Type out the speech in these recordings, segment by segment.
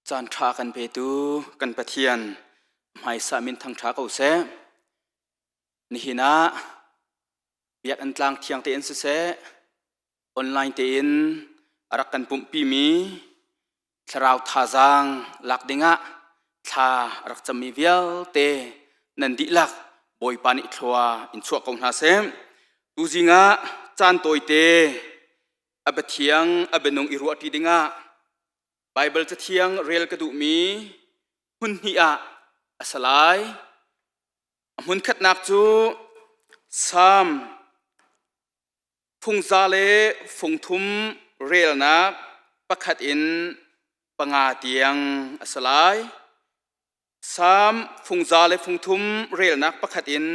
Caan ṭha kan petu kan Pathian hmaisa min thangṭha ko seh. Nihin ah biakinn tlang thiang tein siseh, online tein a rak kan pumhpimi thlarau thazaang lak dingah thla a rak cammi vialte nan dihlak Bawipa nih thlua in chuah ko hna seh. Tuzing ah caan tawite a biathiang a bianung i ruahṭi dingah Baibal cathiang rel ka duhmi hmun hnih ah a si lai. A hmun khatnak cu Salm phungza le fungthum relnak pakhat in panga tiang a si lai. Salm phungza le fungthum relnak pakhat in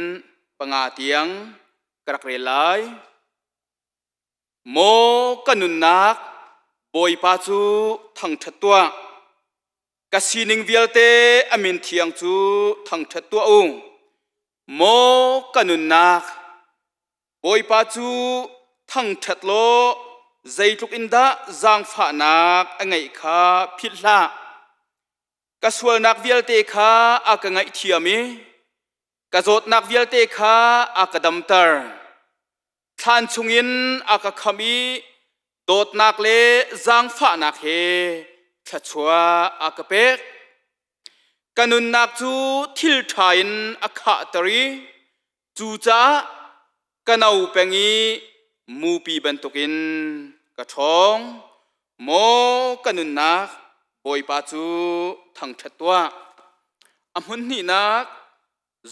panga tiang ka rak rel lai. Maw ka nunnak, Bawipa cu thangṭhat tuah. Ka sining vialte a min thiang cu thangṭhat tuah u. Maw ka nunnak, Bawipa cu thangṭhat law zeitluk in dah zaangfahnak a ngeih kha philh hlah. Ka sualnak vialte kha a ka ngaihthiam i ka zawtnak vialte kha a ka damter. Thlan chungin a ka khamh i dawtnak le zaangfahnak he thluachuah a ka pek. Ka nunnak cu thil ṭha in a khahter i cucaah ka no peng i mupi bantukin ka ṭhawng. Maw ka nunnak, Bawipa cu thangṭhat tuah. A hmun hnihnak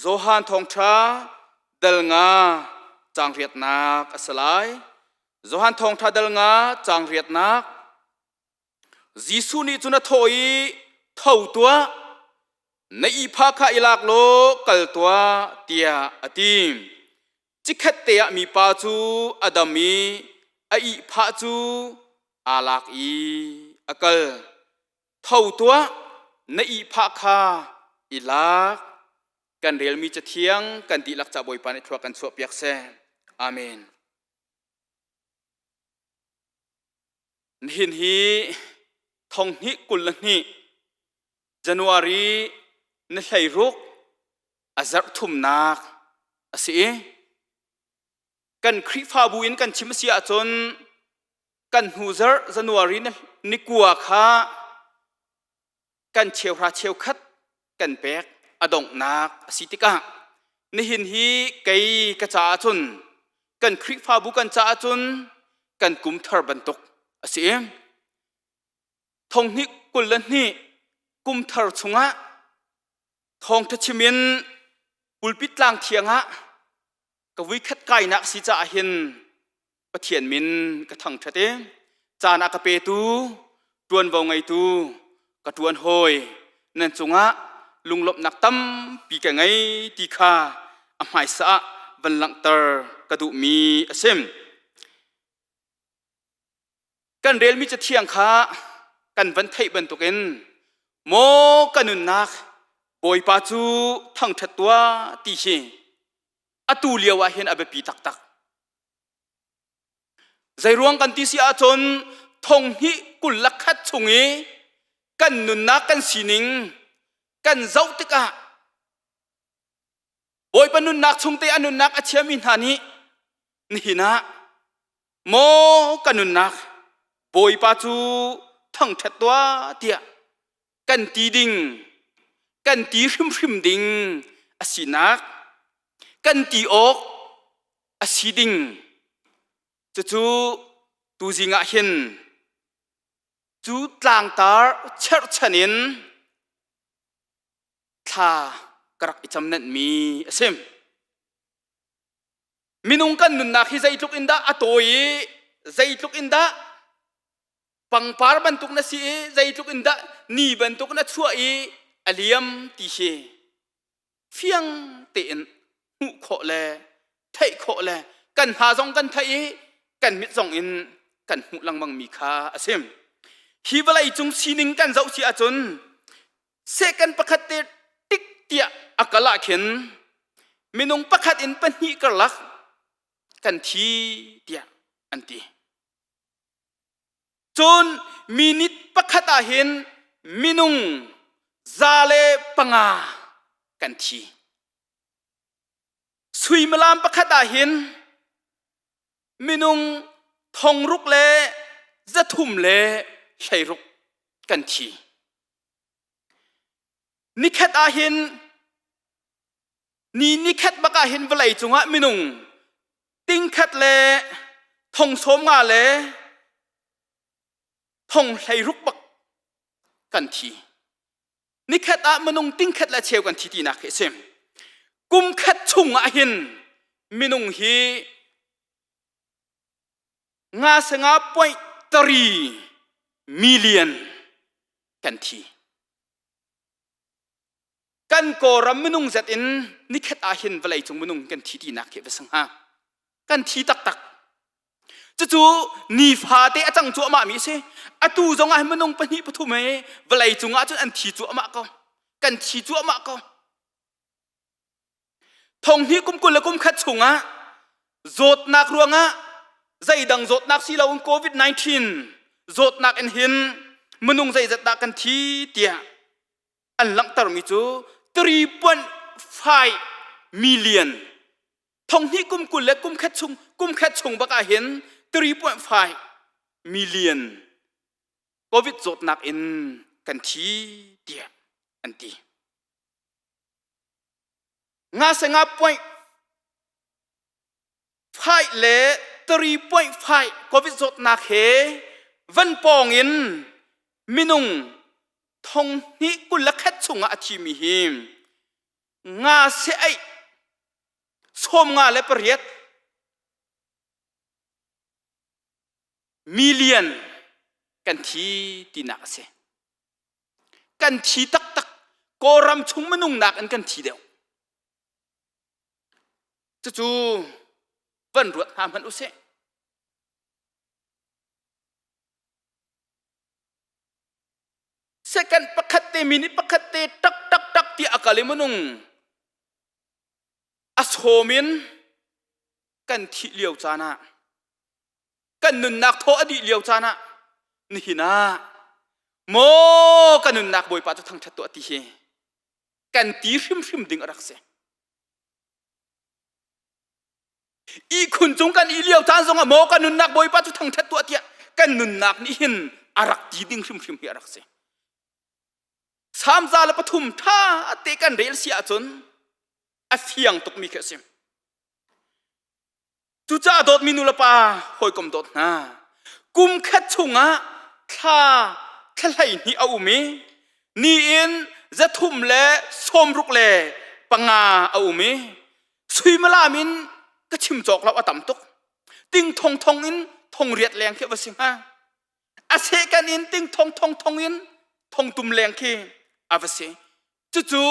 Johan thawngṭha dal nga caang riatnak a si lai. Johan thawngṭha dal nga caang riatnak. Jesuh nih cun a thawh i, Tho tuah, na ihphah kha i lak law kal tuah, tiah a ti. Chikkhat te ah mipa cu a dam i a ihphah cu aa lak i a kal. Tho tuah, na ihphah kha i lak. Kan relmi cathiang kan dihlak ca Bawipa nih thlua kan chuahpiak seh. Amen. Nihin hi thong hnih 22 January ni 16 a zarh thumnak a si i kan Khrihfabu in kan chim a si ahcun kan hnu zarh January ni kua kha kan cheuhra cheukhat kan pek a donghnak a si tikah nihin hi kei ka caah cun kan Khrihfabu kan caah cun kan kum thar bantuk a si. Thong hnih 22 kum thar chungah thawngtha chim in pulpit tlang thiang ah ka vuikhat kainak si caah hin Pathian min ka thangṭhat i caan a ka petu ṭuanvo ngeitu ka ṭuan hawi nan cungah lunglawmhnak tampi ka ngei ti kha a hmaisa ah van langhter ka duhmi a si. Kan relmi cathiang kha kan van theih bantukin maw ka nunnak Bawipa cu thangṭhat tuah ti hi atu lio ah hin a biapi taktak. Zeiruang kan ti si ahcun thong hnih 21 chung i kan nunnak kan sining kan zoh tikah Bawipa nunnak chung te a nunnak a chiami hna nih nihin ah maw ka nunnak Bawipa cu thangṭhat tuah tiah kan ti ding kan ti hrimhrim ding a sinak kan ti awk a si ding cucu tuzing ah hin cu tlangtar cherhchan in thla ka rak i camnenhmi a si. Minung kan nunnak hi zeitluk in dah a tawi i zeitluk in dah pangpar bantuk na si i zeitluk in dah ni bantuk na chuah i a liam ti hi fiang tein hmuh khawh le theih khawh le kan hna zong kan theih i kan mit zong in kan hmuh lengmang mi kha a si. Hi vawlei cung sining kan zoh si ahcun second pakhat te tik tiah a kal ah khin minung pakhat in pahnih karlak kan thi tiah an ti. Cun minute pakhat ah hin minung 105 kan thi. Suimilam pakhat ah hin minung 6360 kan thi. Nikhat ah hin ni nikhat bak ah hin vawlei cungah minung tingkhat le thong sawm nga le thong 16 bak kan thi. Nikhat ah minung tingkhat le cheu kan thi tinak khi a si. Kum khat chung ah hin minung hi nga sanga point tari million kan thi. Kan Kawlram minung zet in nikhat ah hin vawlei cung minung kan thi tinak khi va si hnga. Kan thi taktak. Cucu nifate a cang cuahmah mi a si. Atu zong ah minung pahnih pathum he vawlei cung ah cun an thi cuahmah ko. Kan thi cuahmah ko. Thong hnih kum 20 le kum khat chungah zawtnak ruangah zeidang zawtnak si loin COVID-19 zawtnak in hin minung zeizat dah kan thi tiah an langhtermi cu 3.5 million thong hnih kum 20 le kum khat chung kum khat chung bak ah hin 3.5 million COVID zawtnak in kan thi tiah an ti. Nga sanga point 5 le 3.5 COVID zawtnak he van pawng in minung thong hnih 21 chungah a thimi hi nga se aih 58 million kan thi tinak a si. Kan thi taktak. Kawlram chung minung nakin kan thi deuh. Cucu van ruat hna hmanh usih. Second pakhat te minute pakhat te tak tak tak ti a kal i minung a sawm in kan thih lio caan ah kan nunnak thaw a dih lio caan ah nihin ah maw ka nunnak Bawipa cu thangṭhat tuah ti hi kan ti hrimhrim ding a rak si. Ihkhun cung kan i lio caan zongah maw ka nunnak Bawipa cu thangṭhat tuah tiah kan nunnak nih hin a rak ti ding hrimhrim hi a rak si. Salm 103 ṭha te kan rel si ahcun a fiang tukmi khi a si. Cucaah dawtmi nu le pa hawikom dawt hna, kum khat chungah thla thla 12 a um i ni in 365 a um i suimilam in ka chim cawk lo a tam tuk. Ting thong thong in thong riat leng khi va si hnga. A sehkan in ting thong thong thong in thong tum leng khi a va si. Cucu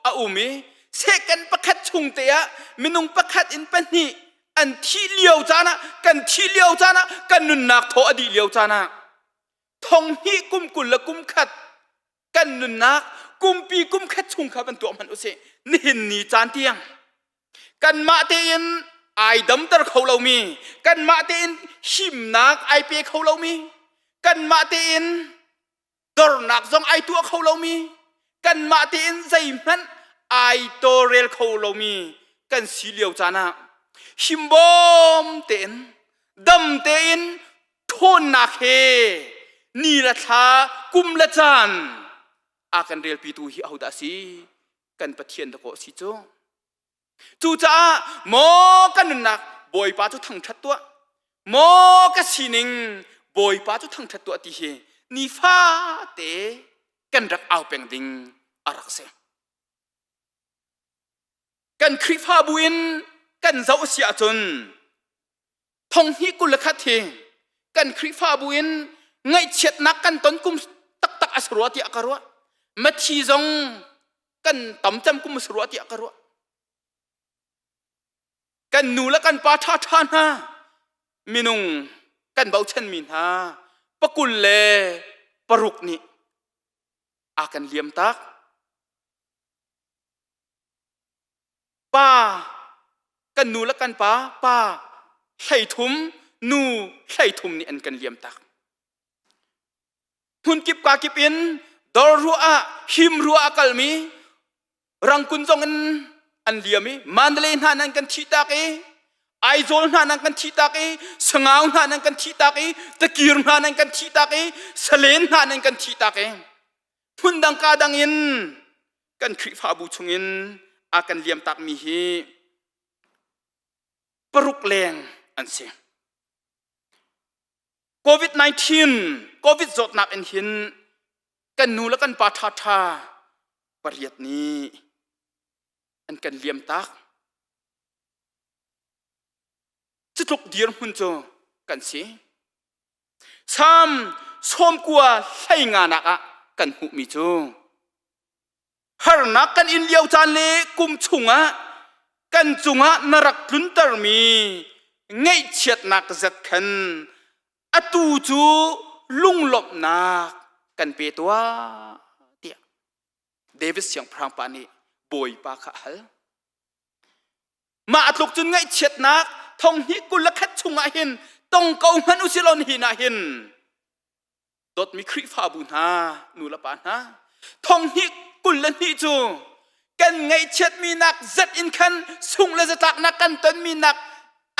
a um i second pakhat chung te ah minung pakhat in pahnih an thih lio caan ah kan thih lio caan ah kan nunnak thaw a dih lio caan ah thong hnih kum 20 le kum khat kan nunnak kumpi kum khat chung kha van tuah hmanh usih nihin ni caan tiang kanmah tein ai damter kho lomi kanmah tein himnak ai pe kho lomi kanmah tein dornak zong ai tuah kho lomi kanmah tein zeihmanh ai tawlrel kho lomi kan si lio caan ah himbawm tein dam tein ṭhawnnak he ni le thla kum le caan a kan relpitu hi ahodah a si kan Pathian dakaw a si cu Cucaah maw ka nunnak Bawipa cu thangṭhat tuah, maw ka sining Bawipa cu thangṭhat tuah ti hi nifate kan rak au peng ding a rak si. Kan Khrihfabu in kan zoh si ahcun thong hnih 21 hi kan Khrihfabu in ngaihchiatnak kan ton kum taktak a si rua tiah ka ruah. Mathi zong kan tam cem kum a si rua tiah ka ruah. Kan nu le kan pa ṭhaṭha hna minung kan bochanmi hna pakul le paruk nih a kan liam tak. Pa kan nu le kan pa pa 33 nu 33 nih an kan liam tak. Hmun kip ka kip in Dor ruah ah him ruah a kalmi Rangkun zong in an liam i Mandalay hna nan kan thih tak i Aizawl hna nan kan thih tak i Sangau hna nan kan thih tak i Takir hna nan kan thih tak i Salen hna nan kan thih tak i phundang ka dang in kan Khrihfabu chungin a kan liam takmi hi paruk leng an si. COVID-19 COVID zawtnak in hin kan nu le kan pa ṭhaṭha pariat nih an kan liam tak. Cutluk dirhmun cu kan si. Salm sawmkua hlei nganak ah kan hmuhmi cu harnak kan in lio caan le kum chungah kan cungah na rak tluntermi ngaihchiatnak zat khan atu cu lunglawmhnak kan pe tuah tiah David siangpahrang pa nih Bawipa kha a hal. Mah tluk cun ngaihchiatnak thong hnih 21 chungah hin tong ko hmanh usih law nihin ah hin dawtmi Khrihfabu hna nu le pa hna thong hnih 22 cu kan ngaihchiatmi nak zet in khan sung le zatlaknak kan tonmi nak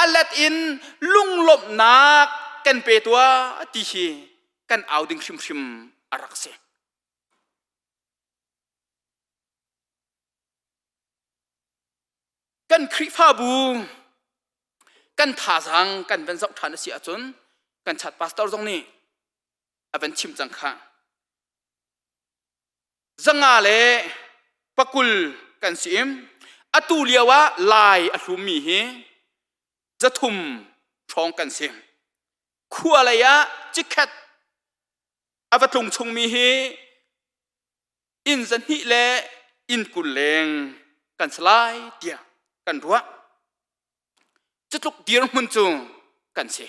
alet in lunglawmhnak kan pe tuah ti hi kan au ding hrimhrim a rak si. Kan Khrihfabu kan thazaang kan van zoh ṭhan a si ahcun kan chat pastor zong nih a van chim cang kha. Zanga le pakul kan si im atu lio ah lai a hlummi hi 300 hrawng kan si. Khua lei ah cikhat a va tlung chungmi hi inn 200 le inn 20 leng kan si lai tiah kan ruah. Cutluk dirhmun cu kan si.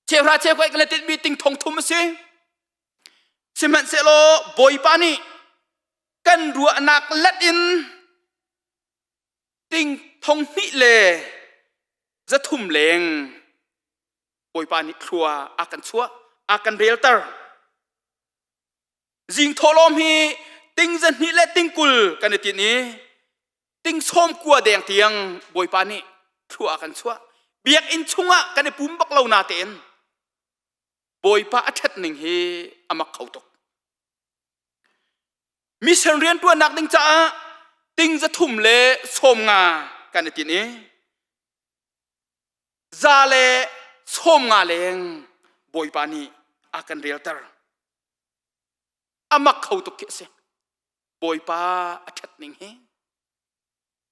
Cheuhra cheuhra kan le tinhmi ting thong thum a si. Sihmanhsehlaw Bawipa nih kan ruahnak let in ting thong hnih le 300 leng Bawipa nih thlua a kan chuah, a kan relter. Zing thawhlawm hi ting 200 le ting 20 kan i tinh i ting 90 deng tiang Bawipa nih thlua a kan chuah. Biakinn chungah kan i pum bak lo natein Bawipa a ṭhat ning hi a mak kho tuk. Mission rianṭuannak ding caah ting 350 le 90 kan i tinh i 190 leng Bawipa nih a kan relter. A mak kho tuk khi a si. Bawipa a ṭhat ning hi.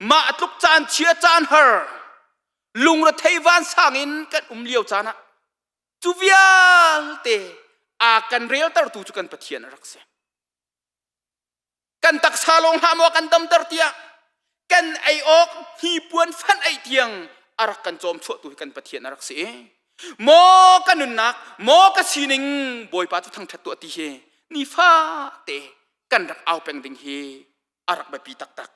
Mah tluk caan chia caan har lungrethei vansang in kan um lio caan ah cu vialte a kan reltertu cu kan Pathian a rak si. Kan taksa lawng hlah maw kan damter tiah kan ei awk hnipuan fan ei tiang a rak kan cawm chuahtu hi kan Pathian a rak si. Maw ka nunnak, maw ka sining Bawipa cu thangṭhat tuah ti hi nifate kan rak au peng ding hi a rak biapi taktak.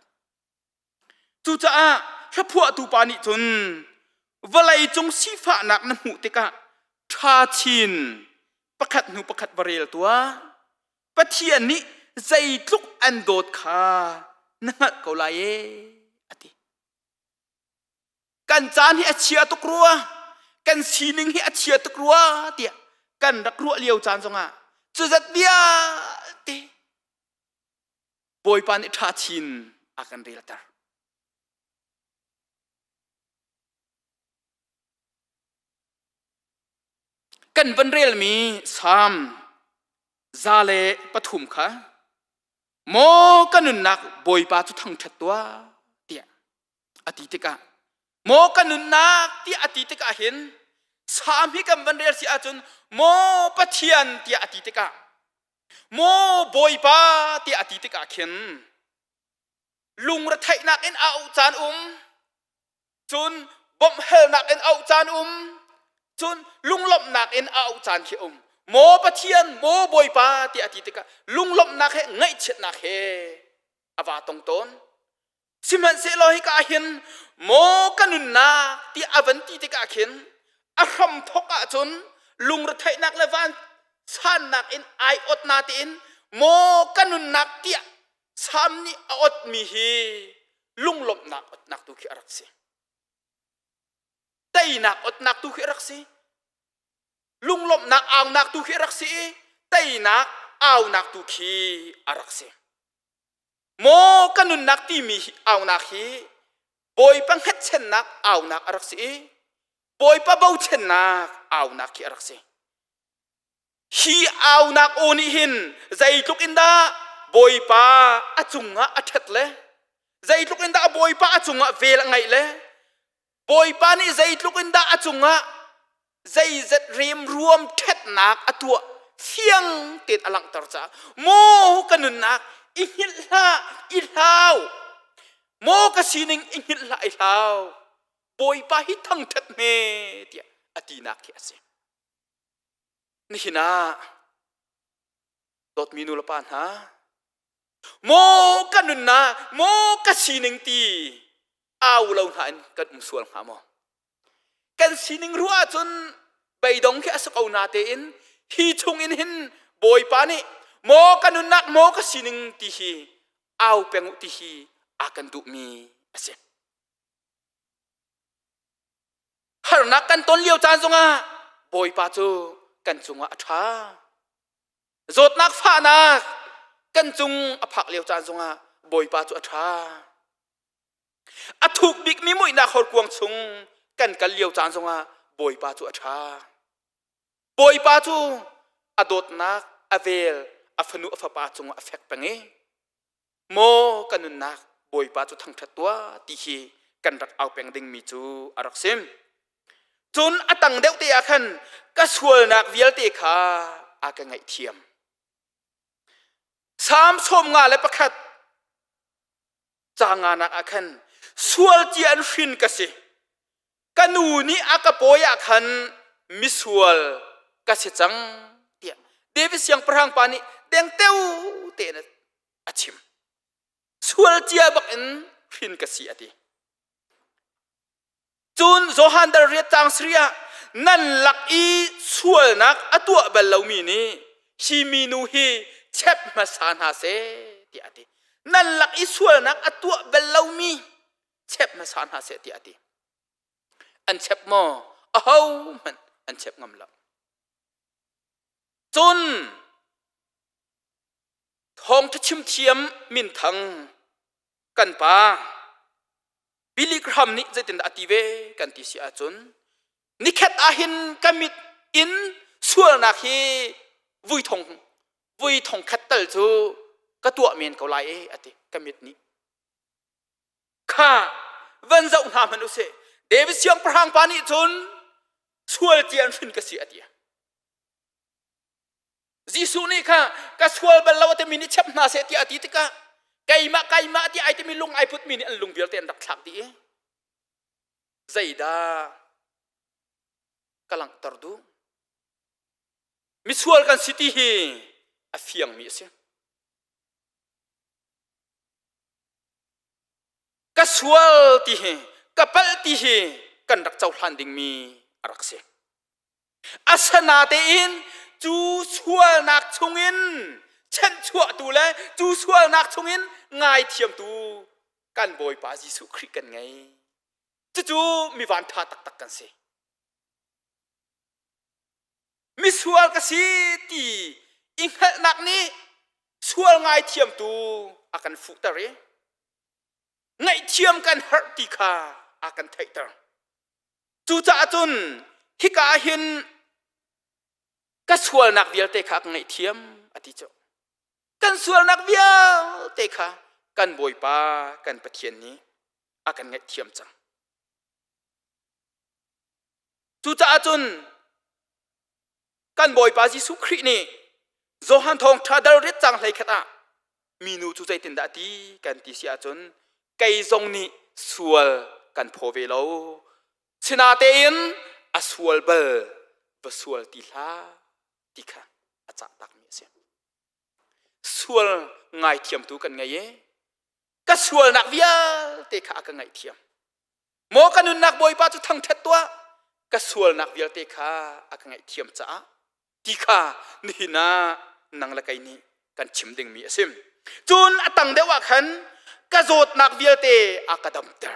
Cucaah hlaphuahtu pa nih cun vawlei cung sifahnak na hmuh tikah ṭha chin pakhat hnu pakhat va rel tuah. Pathian nih zeitluk an dawt kha na hngalh ko lai ee a ti. Kan caan hi a chia tuk rua, kan sining hi a chia tuk rua tiah kan rak ruah lio caan zongah cuzat vialte Bawipa nih ṭha chin a kan relter. Kan van relmi Salm 103 kha maw ka nunnak Bawipa cu thangṭhat tuah tiah a ti tikah maw ka nunnak tiah a ti tikah hin Salm hi kan van rel si ahcun maw Pathian tiah a ti tikah Maw Bawipa tiah a ti tikah khin lungretheihnak in a auh caan um, cun bawmhhalnak in auh caan um, cun lunglawmhnak in a auh caan khi um. Maw Pathian, maw Bawipa tiah a ti tikah lunglawmhnak he ngaihchiatnak he a va tong tawn. Sihmanhsehlaw hika ah hin maw ka nunnak tiah a van ti tikah khin a hramthawk ahcun lungretheihnak le van sannak in ai ot na tein. Maw ka nunnak tiah Salm nih a otmi hi lunglawmhnak otnak tu khi a rak si. Teinak otnak tu khi a rak si. Lunglawmhnak aunak tu khi a rak si i teinak aunak tu khi a rak si. Maw ka nunnak timi aunak hi Bawipa hngatchannak aunak a rak si i Bawipa bochannak aunak khi a rak si. Hi aunak aw nih hin zeitluk in dah Bawipa a cungah a ṭhat le zeitluk in dah Bawipa a cungah vel a ngeih le Bawipa nih zeitluk in dah a cungah zeizat remruam ṭhatnak a tuah fiang tein a langhter caah maw ka nunnak i hngilh hlah i hlau maw ka sining i hngilh hlah i hlau Bawipa hi thangṭhat hme tiah a tinak khi a si. Nihin ah dawtmi nu le pa hna maw ka nunnak maw ka sining ti au lo hna in kan um sual hnga maw? Kan sining ruah ahcun beidong khi a si ko na tein hi chung in hin Bawipa nih maw ka nunnak maw ka sining ti hi au peng u ti hi a kan duhmi a si. Harnak kan ton lio caan zongah Bawipa cu kan cungah a ṭha. Zawtnak fahnak kan cung a phak lio caan zongah Bawipa cu a ṭha. A thuk bikmi muihnak horkuang chung kan kal lio caan zongah Bawipa cu a ṭha. Bawipa cu a dawtnak, a vel, a fanu a fapa cungah a fek peng i maw ka nunnak Bawipa cu thangṭhat tuah ti hi kan rak au peng dingmi cu a rak sim. Cun a tang deuh te ah khan ka sualnak vialte kha a ka ngaihthiam. Salm 51 ca nganak ah khan sual cia an hrin ka si. Ka nu nih a ka pawi ah khan misual ka si cang tiah David siangpahrang pa nih dengteo tein a chim. Sual cia bak in hrin ka si a ti. Cun Johan dal riat caang sari ah nan lak i sualnak a tuah bal lomi nih hi minu hi chep hmasa hna seh tiah a ti. Nan lak i sualnak a tuah bal lomi chep hmasa hna seh tiah a ti. An chep maw? Ahohmanh an chep ngam lo. Cun thawngṭha chim thiam minthang kan pa Billy Graham nih zeitindah a ti ve kan ti si ahcun nikhat ahhin ka mit in sualnak hi vui thong vui thong khat tal cu ka tuah men ko lai e a ti ka mit nih kha van zoh hna hmanh usih David siangpahrang pa nih cun sual cia in hrin ka si a ti Jesuh nih kha ka sual bal lo a timi nih chep hna seh tiah a ti tikah keimah keimah ti ai timi lung ai putmi nih an lung vialte an rak thlak dih i zeidah ka langhter duh misual kan si ti hi a fiangmi a si ka sual ti hi ka palh ti hi kan rak cohlan dingmi a rak si Asinatein cu sualnak chungin chanhchuahtu le cu sualnak chungin ngaithiamtu kan Bawipa Jesuh Khrih kan ngei. Cucu mi vanṭha taktak kan si. Misual ka si ti i hngalhnak nih sual ngaithiamtu a kan fuhter i ngaihthiam kan herh ti kha a kan theihter. Cucaah cun hika ah hin ka sualnak vialte kha ka ngaihthiam a ti cu. Kan sualnak vialte kha kan Bawipa kan Pathian nih a kan ngaihthiam cang. Cucaah cun kan Bawipa Jesuh Khrih nih Johan thawngṭha dal riat cang hlei khat ah minu cu zeitindah a ti kan ti si ahcun kei zong nih sual kan phaw ve lo sinatein a sual bal va sual ti hlah ti kha a cah takmi a si sual ngaithiamtu kan ngei i ka sualnak vialte kha a ka ngaihthiam Maw ka nunnak Bawipa cu thangṭhat tuah ka sualnak vialte kha a ka ngaihthiam caah ti kha nihin ah nang le kei nih kan chim dingmi a si. Cun a tang deuh ah khan ka zawtnak vialte a ka damter.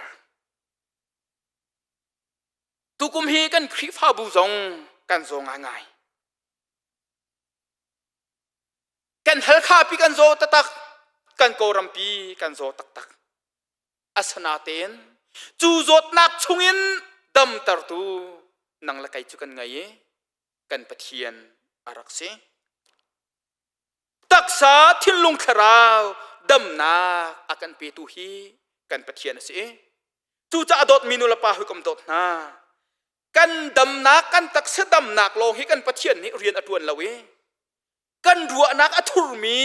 Tukum hi kan Khrihfabu zong kan zaw ngaingai. Kan Halkha pi kan zaw taktak, kan Kawlram pi kan zaw taktak. Asinain cu zawtnak chungin damtertu nang le kei cu kan ngei i kan Pathian a rak si. Taksa thinlung thlarau damnak a kan petu hi kan Pathian a si. Cucaah dawtmi nu le pa hawikom dawt hna, kan damnak kan taksa damnak lawng hi kan Pathian nih rian a ṭuan lo i kan ruahnak a thurmi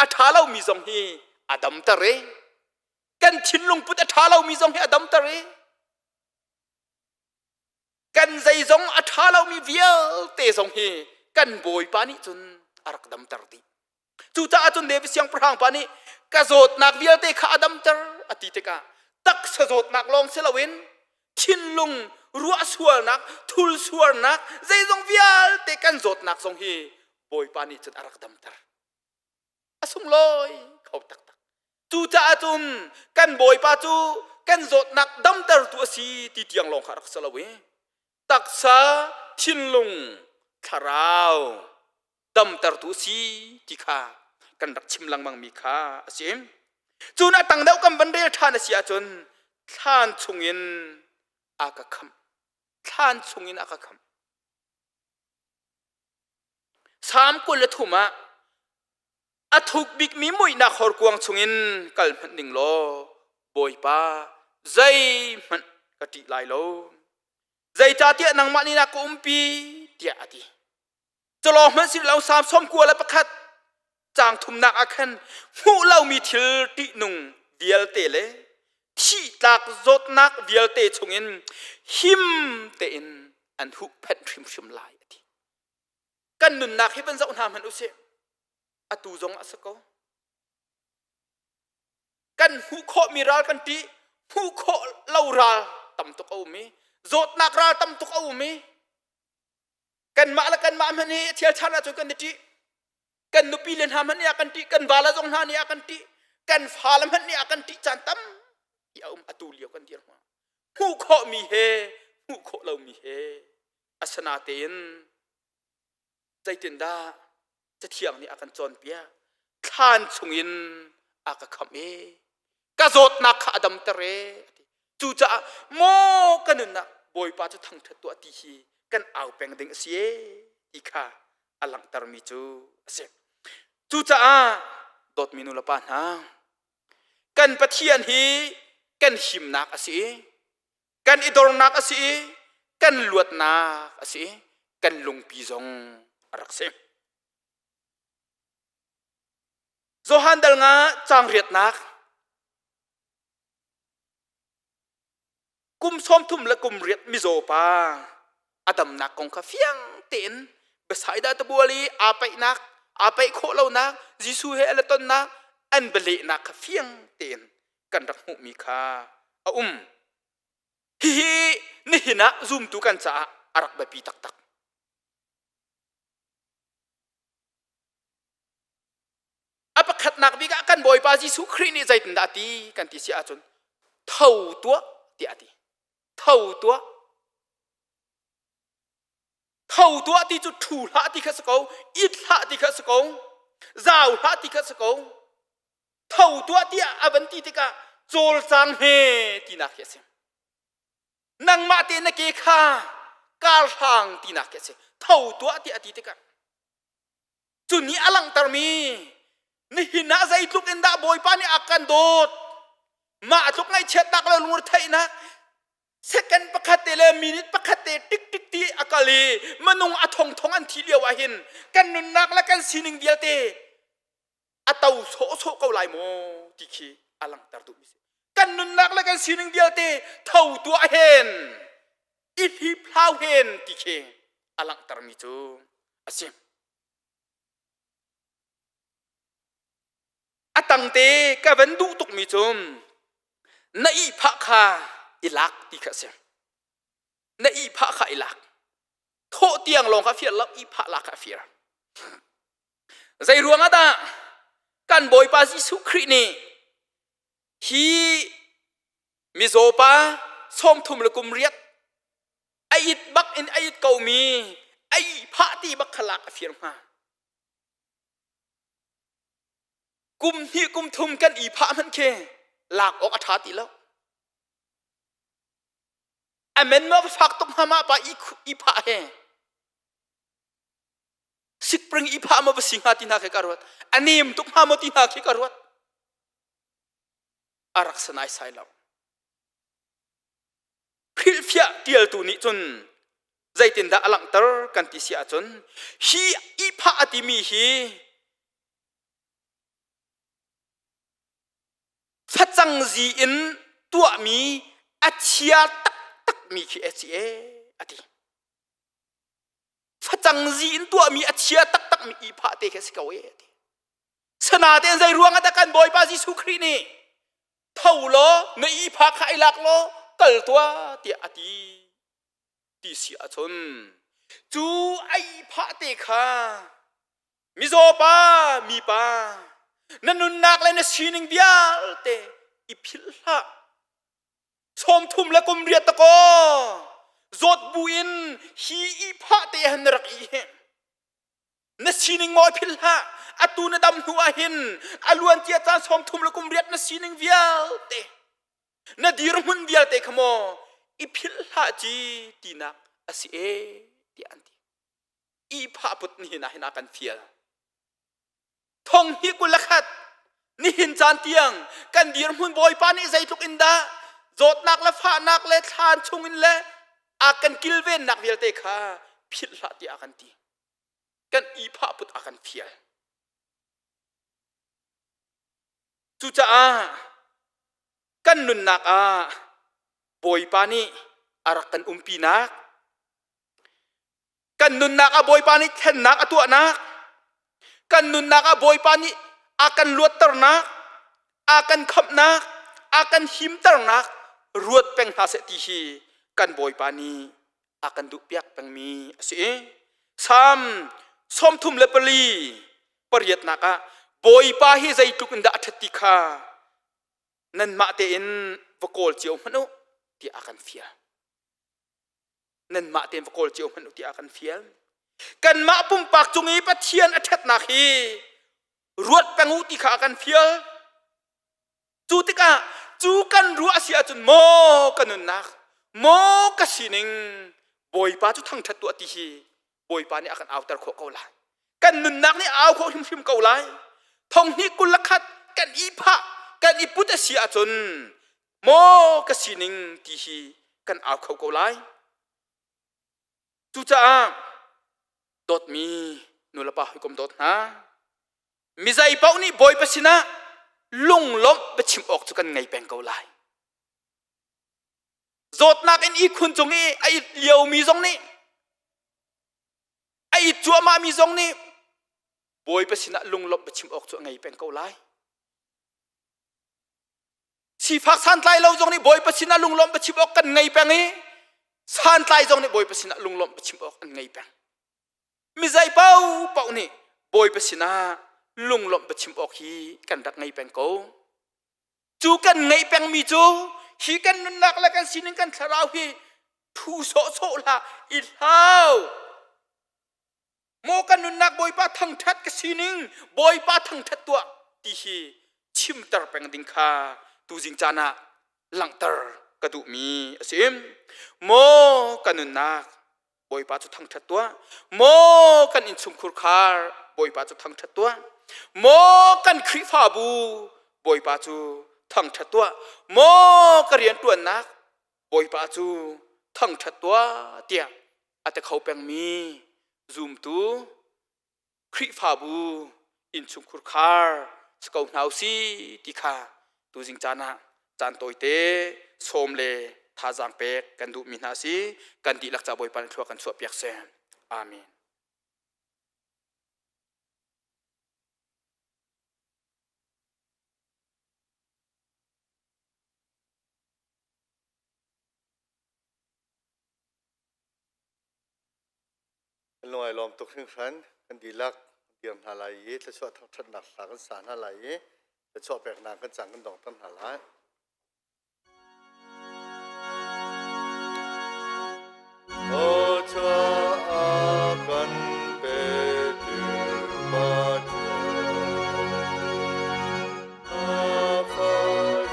a ṭha lomi zong hi a damter i kan thinlung put a ṭha lomi zong hi a damter i kan zeizong a ṭha lomi vialte zong hi kan Bawipa nih cun a rak damter dih. Cucaah cun David siangpahrang pa nih ka zawtnak vialte kha a damter a ti tikah taksa zawtnak lawng si loin thinlung ruah sualnak, thul sualnak, zeizong vialte kan zawtnak zong hi Bawipa nih cun a rak damter. A sunglawi kho taktak. Cucaah cun kan Bawipa cu kan zawtnak damtertu a si ti tiang lawng kha a rak si lo i taksa, thinlung, thlarau damtertu a si ti kha kan rak chim lengmangmi kha a si. Cun a tang deuh kan van rel ṭhan a si ahcun thlan chungin a ka khamh. Thlan chungin a ka khamh. Salm 23 ah a thuk bikmi muihnak horkuang chungin kal hmanh ning law Bawipa zeihmanh ka ṭih lai lo. Zeicahtiah nangmah nih na ka umpi tiah a ti. Culawng hmanh si lo Salm 91 caang thumnak ah khan hmuh lomi thil ṭihnung vialte le thihtlak zawtnak vialte chungin him tein an huhphenh hrimhrim lai a ti. Kan nunnak hi van zoh hna hmanh usih. Atu zong a si ko. Kan hmuh khawhmi ral kan ṭih, hmuh khawh lo ral tam tuk a um i zawtnak ral tam tuk a um i kanmah le kanmah hmanh hi thialchan ahcun kan i ṭih. Kan nupi le hna hmanh nih a kan ṭih, kan vale zong hna nih a kan ṭih, kan fale hmanh nih a kan ṭih caan tampi a um atu lio kan dir hna. Hmuh khawhmi he hmuh khawh lomi he asinatein zeitindah Cathiang nih a kan cawnpiak thlan chungin a ka khamh i ka zawtnak kha a damter e a ti. Cucaah maw ka nunnak Bawipa cu thangṭhat tuah ti hi kan au peng ding a si e ti kha a langhtermi cu a si. Cucaah dawtmi nu le pa hna kan Pathian hi kan himnak a si i kan i dornak a si i kan luatnak a si i kan lungpi zong a rak si. Johan dal nga caang riatnak kum 30 le kum riat mizaw pa a damnak kong kha fiang tein Bethsaida tabual i aa paihnak aa paih khawh lonak Jesuh he a la tonnak an bialehnak kha fiang tein kan rak hmuhmi kha a um. Hihi nihin ah zumtu kan caah a rak biapi taktak. A pakhatnak bik ah kan Bawipa Jesuh Khrih nih zeitindah a ti kan ti si ahcun tho tuah tiah a ti. Tho tuah. Tho tuah ti cu ṭhu hlah ti kha si ko, it hlah ti kha si ko, zau hlah ti kha si ko. Tho tuah tiah a van ti tikah cawlcang he tinak khi a si. Nangmah te na ke kha kar hlang tinak khi a si. Tho tuah tiah a ti tikah cu nih a langhtermi nihin ah zeitluk in dah Bawipa nih a kan dawt mah tluk ngaihchiatnak le lungretheihnak second pakhat te le minute pakhat te tik tik ti a kal i minung a thong thong an thi lio ah hin kan nunnak le kan sining vialte a to sawhsawh ko lai maw ti khi a langhter duhmi si kan nunnak le kan sining vialte tho tuah hen i hliphlau hen ti khi a langhtermi cu a si a tangte ka van duh tukmi cu na ihphah kha i lak ti kha a si na ihphah kha i lak thawh tiang lawng kha fiar lo ihphah lak kha a fir. Zei ruang ah dah kan Bawipa Jesuh Khrih nih hi mizaw pa 30 le kum riat a it bak in a it komi a ihphah ti bak kha lak a fir hnga? Kum hnih kum thum kan ihphah hmanh khi lak awk a ṭha ti lo. Amen ma fak tuk hnga ma pa ihphah he. Sikpring ihphah ma va si hnga ti hna khi ka ruat. A nem tuk hnga maw ti hna khi ka ruat. A rak sanai sai lo. Hrilhfiah tialtu nih cun zeitindah a langhter kan ti si ahcun hi ihphah a timi hi facang zi in tuahmi a chia taktakmi khi a si e a ti. Facang zi in tuahmi a chia taktakmi ihphah te khi a si ko e a ti. Sanatein zei ruang ah dah kan Bawipa Jesuh Khrih nih tho law na ihphah kha i lak law kal tuah tiah a ti ti si ahcun cu a ihphah te kha mizaw pa mipa na nunnak le na sining vialte i philh hlah. 30 le kum riat takaw zawt bu in hi ihphah te han na rak i hi na sining maw philh hlah. Atu na dam hnu ah hin a luan cia caan 30 le kum riat na sining vialte, na dirhmun vialte kha maw i philh hlah ci tinak a si e tiah an ti. Ihphah put nihin ah hin a kan fial. Thong hi 21 nihin caan tiang kan dirhmun Bawipa nih zeitluk in dah zawtnak le fahnak le thlan chungin le a kan kilvennak vialte kha philh hlah tiah a kan ti. Kan ihphah put a kan fial. Cucaah kan nunnak ah Bawipa nih a rak kan umpinak, kan nunnak ah Bawipa nih thlennak a tuahnak, kan nunnak ah Bawipa nih a kan luatternak, a kan khamhnak, a kan himternak ruat peng hna seh ti hi kan Bawipa nih a kan duhpiak pengmi a si. Salm 34 pariatnak ah Bawipa hi zeitluk in dah a ṭhat ti kha nanmah tein va kawl cio hmanh u tiah a kan fial. Nanmah tein va kawl cio hmanh u tiah a kan fial. Kanmah pumpak cung i Pathian a ṭhatnak hi ruat peng u ti kha a kan fial. Cu tikah cu kan ruah si ahcun maw ka nunnak, maw ka sining Bawipa cu thangṭhat tuah ti hi Bawipa nih a kan auter khawh ko lai. Kan nunnak nih a au khawh hrimhrim ko lai. Thong hnih 21 kan i phah, kan i put a si ahcun maw ka sining ti hi kan au kho ko lai. Cucaah dawtmi nulepa hawikom dawt hna, mizei paoh nih Bawipa sinah lunglawmh biachim awk cu kan ngei peng ko lai. Zawtnak in ihkhun cung i a it liomi zong nih, a it cuahmahmi zong nih Bawipa sinah lunglawmh biachim awk cu a ngei peng ko lai. Sifak santlai lo zong nih Bawipa sinah lunglawmh biachim awk kan ngei peng i santlai zong nih Bawipa sinah lunglawmh biachim awk an ngei peng. Mizei paohpaoh nih Bawipa sinah lunglawmh biachim awk hi kan rak ngei peng ko. Cu kan ngeih pengmi cu hi kan nunnak le kan sining kan thlarau hi thu sawhsawh hlah, i hlau. Maw kan nunnak Bawipa thangṭhat, ka sining Bawipa thangṭhat tuah ti hi chimter peng ding kha tuzing caan ah langhter ka duhmi a si. Maw kan nunnak Bawipa cu thangṭhat tuah. Maw kan innchungkhur khar Bawipa cu thangṭhat tuah. Maw kan Khrihfabu Bawipa cu thangṭhat tuah. Maw ka rianṭuannak Bawipa cu thangṭhat tuah tiah a ti kho pengmi zumtu Khrihfabu innchungkhur khar si ko hna usih ti kha tuzing caan ah caan tawite sawm le thazaang pek kan duhmi hna si. Kan dihlak ca Bawipa nih thlua kan chuahpiak seh. Amen. Kan lung ai lawm tuk hringhran. Kan dihlak. dir hna lai i thluachuah thangṭhatnak hla kan sa hna lai i thluachuah peknak kan caan kan dongter hna lai. Thluachuah kan petu Pathian, a Fa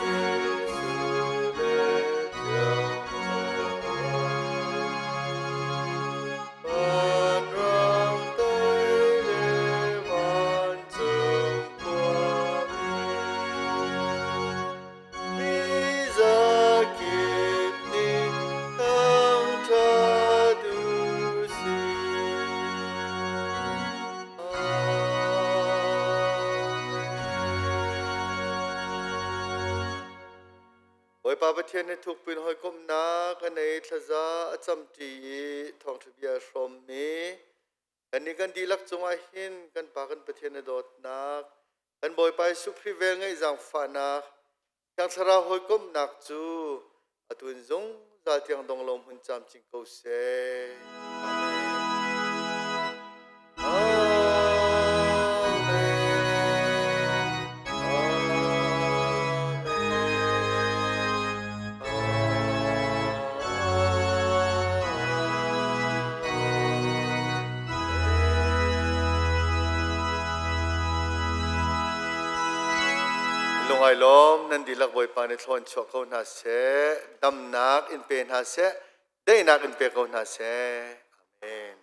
Jesuh le Thiang Thlarau. Vanram toi le vancung khuami, mi zakip nih thangṭhat u sih. Bawipa Pathian nih thukpin hawikomhnak a nei thlaza a camṭi i thawngṭha bia a hrawmmi kannih kan dihlak cungah hin kan Pa kan Pathian a dawtnak, kan Bawipa Jesuh Khrih velngeih zaangfahnak, Thiang Thlarau hawikomhnak cu atu in zungzal tiang dong lo hmun camcin ko seh. Amen. Amen. Amen. Lungai lawm nan dihlak Bawipa nih thlawn chuah ko hna seh, damnak in pe hna seh, daihnak in pe ko hna seh. Amen.